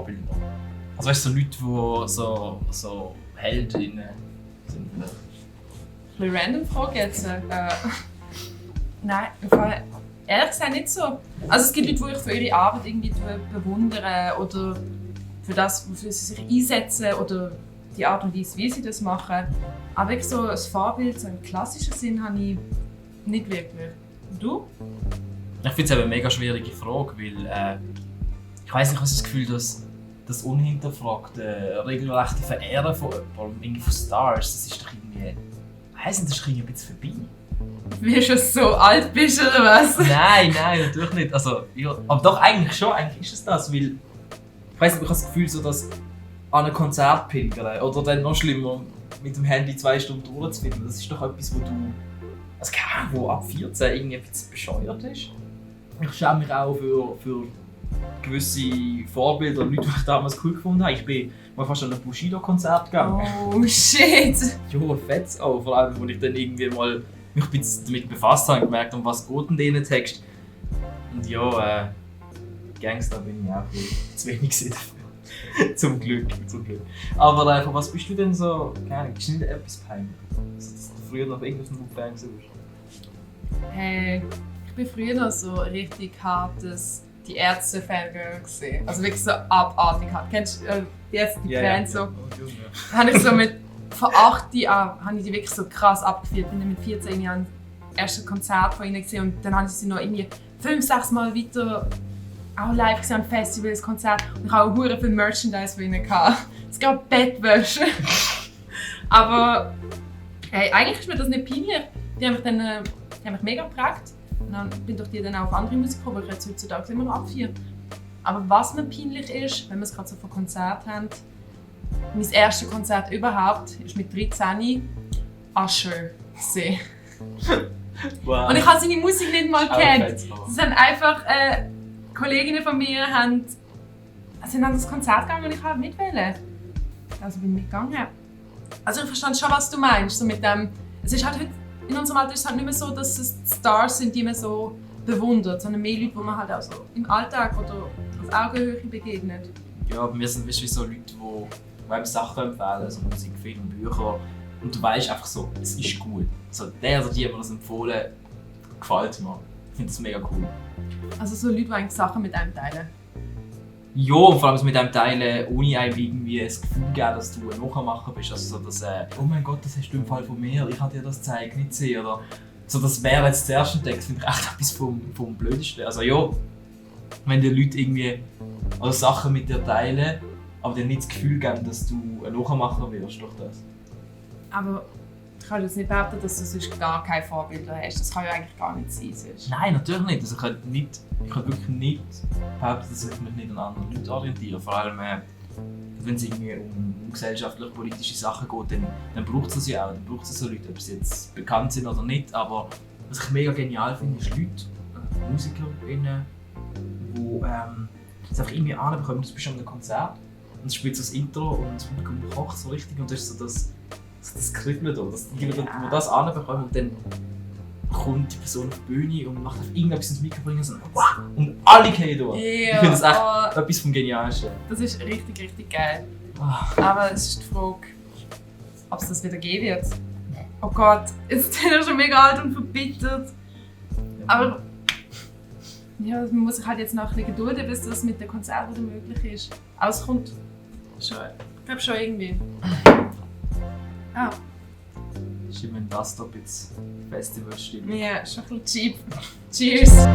Vorbilder? Also weißt du, so Leute, die so Heldinnen sind? Eine random Frage jetzt. Nein, im Fall, ehrlich gesagt nicht so. Also es gibt Leute, die ich für ihre Arbeit irgendwie bewundere oder für das, wofür sie sich einsetzen oder die Art und Weise, wie sie das machen. Aber wirklich so ein Vorbild, so im klassischen Sinn, habe ich nicht wirklich. Und du? Ich finde es eine mega schwierige Frage, weil ich weiss nicht, ich habe das Gefühl, dass das unhinterfragte, regelrechte Verehren von jemandem, von Stars, das ist doch irgendwie... Ich weiss nicht, das ist irgendwie ein bisschen vorbei. Wie schon so alt bist oder was? Nein, natürlich nicht. Also, ja, aber doch, eigentlich schon, eigentlich ist es das, weil... Ich weiss nicht, ich habe das Gefühl, so, dass an einem Konzert pilgern oder dann noch schlimmer, mit dem Handy 2 Stunden durchzufinden, das ist doch etwas, wo du... Also keine Ahnung, wo ab 14 irgendwie ein bisschen bescheuert ist. Ich schäme mich auch für gewisse Vorbilder, Leute, die ich damals cool gefunden habe. Ich bin mal fast an ein Bushido-Konzert gegangen. Oh shit! Ja, fett auch. Vor allem, als ich dann irgendwie mal mich ein bisschen damit befasst habe und gemerkt, um was geht denn in den Text. Und ja, Gangster bin ich auch zu wenig dafür. Zum Glück. Aber von was bist du denn so? Keine Ahnung, ist nicht etwas peinlich? Dass du früher noch irgendwas im Fan warst? Hey, ich bin früher noch so richtig hartes die Ärzte-Fangirl gesehen. Also wirklich so abartig hart. Kennst du die Ärzte-Fans so? Habe ich so mit von 8 Jahren habe ich die wirklich so krass abgeführt. Ich bin mit 14 Jahren das erste Konzert von ihnen gesehen und dann habe ich sie noch irgendwie 5-6 Mal weiter auch live gesehen an Festivals, Konzerte und ich habe auch hure viel Merchandise von ihnen gehabt. Es gab Bettwäsche. Aber hey, eigentlich ist mir das nicht peinlich. Die haben mich mega geprägt. Und dann bin durch die dann auch auf andere Musik gekommen, die ich jetzt heutzutage immer noch abfeiere. Aber was mir peinlich ist, wenn wir es gerade so von Konzert haben, mein erstes Konzert überhaupt war mit 13 Usher gesehen. Wow. Und ich habe seine Musik nicht mal gekannt. Das sind einfach Kolleginnen von mir sind an das Konzert gegangen und ich habe mitwählen. Also bin ich mitgegangen. Also ich verstand schon, was du meinst. So mit dem, es ist halt heute, in unserem Alter ist es halt nicht mehr so, dass es Stars sind, die man so bewundert, sondern mehr Leute, die man halt auch so im Alltag oder auf Augenhöhe begegnet. Ja, aber wir sind wie so Leute, die einem Sachen empfehlen, also Musik, Film, Bücher. Und du weißt einfach so, es ist gut. Also der oder die, die mir das empfohlen, gefällt mir. Ich finde das mega cool. Also so Leute, die eigentlich Sachen mit einem teilen. Ja, vor allem mit einem teilen, ohne einem irgendwie das Gefühl geben, dass du ein Nachmacher bist. Also so, dass oh mein Gott, das hast du im Fall von mir, ich habe dir das gezeigt, nicht sehen. Oder so, das wäre jetzt der erste Text, finde ich echt etwas vom Blödesten. Also ja, wenn die Leute irgendwie Sachen mit dir teilen, aber dir nicht das Gefühl geben, dass du ein Nachmacher wirst durch das. Aber ich kann jetzt nicht behaupten, dass du sonst gar keine Vorbilder hast. Das kann ja eigentlich gar nicht sein sonst. Nein, natürlich nicht. Also ich kann wirklich nicht behaupten, dass ich mich nicht an anderen Leuten orientiere. Vor allem, wenn es irgendwie um gesellschaftlich-politische Sachen geht, dann braucht es das ja auch. Dann braucht es so Leute, ob sie jetzt bekannt sind oder nicht. Aber was ich mega genial finde, ist Leute, MusikerInnen, die es einfach irgendwie anbekommen. Du bist an einem Konzert und es spielt so das Intro und das Publikum kocht so richtig und das ist so das Kribbeln da, die das anbekommen und dann kommt die Person auf die Bühne und macht auf irgendetwas ins Mikrofon und so wow, und alle gehen durch. Ja, ich finde das echt etwas vom Genialsten. Das ist richtig, richtig geil. Aber es ist die Frage, ob es das wieder geben wird. Oh Gott, jetzt bin ich schon mega alt und verbittert. Aber ja, man muss sich halt jetzt noch ein bisschen gedulden, bis das mit den Konzerten wieder möglich ist. Aber es kommt schon, ich glaube schon irgendwie. Ah. Stimmen das da jetzt Festival stimmen. Ja, schon ein bisschen cheap. Cheers!